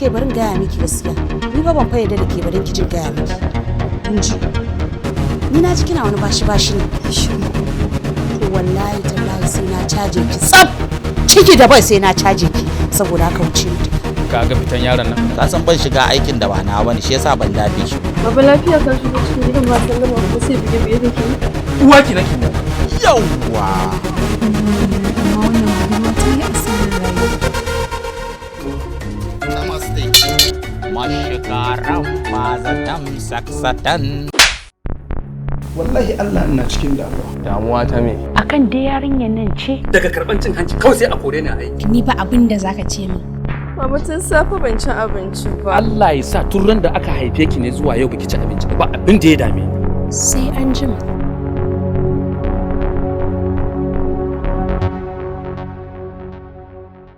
Ke, bari in gaya miki gaskiya. Ni ba ban fa yarda da ke ba, don ki jin gaya miki. Kin ji? Ni na ji kina wani bashi bashi ne. To wallahi tallahi sai na caje ki tsaf. Ciki da bai sai na caje ki, saboda haka wuce mu tafi. Ka ga fitan yaron nan? Ka san ban shiga aikin da ba na bane, shi yasa ban dafe shi. Baba, lafiya ka shigo cikin gidan ba sallama ko sai bige bige kake yi? Uwa ki nake. Yawwa. Amma wannan budurwa ta yi asarar rayuwa. Namaste. Mashikaram mazatam saksatan. Wallahi Allah, ina cikin damuwa. Damuwa ta me? Akan dai yarinyar nan ce. Daga karban cin hanci kawai sai a kore ni a aiki. Ni ba abin da zaka ce min. Mama, tun safe ban ci abinci ba. Allah ya sa tun ran da aka haife ki ne zuwa yau baki ci abinci ba, abin da ya dame ni. Sai an jima.